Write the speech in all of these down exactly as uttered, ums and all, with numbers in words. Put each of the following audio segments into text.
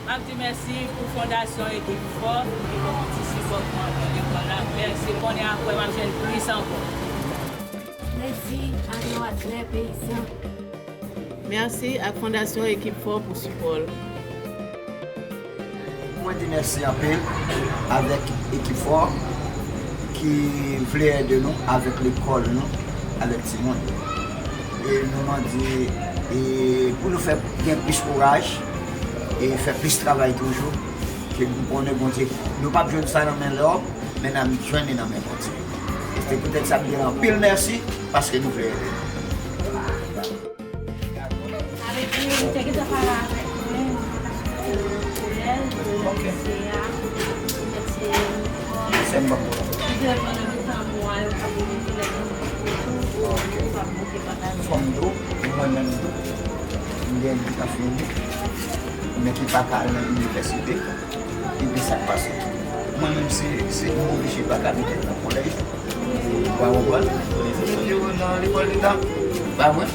M ap di mèsi pou Fondasyon Ekip Fò ki ban m ti sipò pou m antre lekòl la. Mèsi, konnen apre m ap jwenn plis ankò. Mèsi a nou Wadnè Peyizan. Mèsi ak Fondasyon Ekip Fò pou sipò l. Mwen di mèsi anpil avèk Ekip Fò ki vle ede nou avèk lekòl nou, avèk timoun. E nou mande e pou nou fè gen plis kouraj e fè plis travay toujou. Ke nou konnen Bondye, nou p ap jwenn sa nan men lòm, men n ap jwenn li nan men Bondye. E se poutèt sa m di anpil mèsi paske nou vle ede. Avèk li, li te gentan pale avèk mwen, mwen pa t ap soti nan kolèj, nan lise a, li te mèt se inivòm. Sè m ban mwen. Li te mwen nan mitan mwa yo k ap vini, lè gen yon foto, li pa bouke pataje. Fò m di w, mwen menm tou, m gen yon ki ka fini, men ki pa ka al nan inivèsite. Epi sa k pase? Mwen menm se se mwen oblije pa ka mete nan kolèj. Ou pa konprann? Yo nan lekòl leta. Pa vre?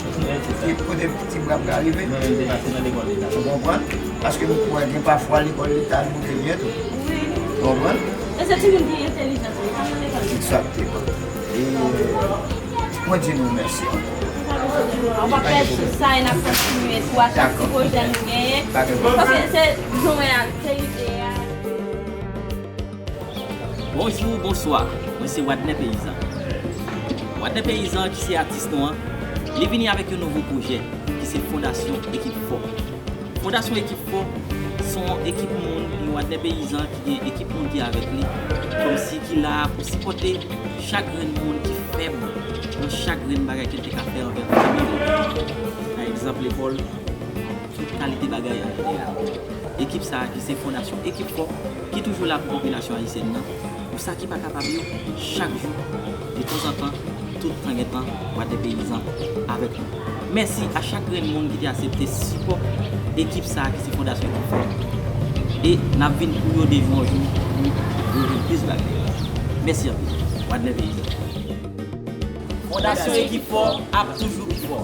Ki kote ti bra ka rive? Mwen menm te pase nan lekòl leta. Ou konprann? Paske m kwè gen pafwa lekòl leta nou te byen tou. Ou konprann? E se timoun ki entèlijan tou, pa nan lekòl leta. Egzakteman. E mwen di nou mèsi ankò. Ou pa pèdi sa e n ap kontinye tou ak ti pwojè nou genyen. Paske se jan w wè a, se ide a. Bonjou, bonswa, mwen se Wadnè Peyizan. Wadnè Peyizan ki se atis nou an, li vini avèk yon nouvo pwojè ki se Fondasyon Ekip Fò. Fondasyon Ekip Fò se yon ekip moun, yon Wadnè Peyizan ki gen ekip moun ki avèk li, kòmsi ki la pou sipòte chak grenn moun ki fèb nan chak grenn bagay ke l te ka fè anvè fanmi li. Pa egzanp, lekòl, tout kalite bagay an jeneral. Ekip sa a ki se Fondasyon Ekip Fò ki toujou la pou popilasyon ayisyèn nan, pou sa ki pa kapab yo, chak jou, detanzantan, tout tan gen tan, Wadnè Peyizan avèk nou. Mèsi a chak grenn moun ki te aksepte sipò ekip sa a ki se Fondasyon Ekip Fò. E n ap vin pou yo de jou an jou pou yo jwenn plis bagay. Mèsi anpil. Wadnè Peyizan. Fondasyon Ekip Fò ap toujou pi fò.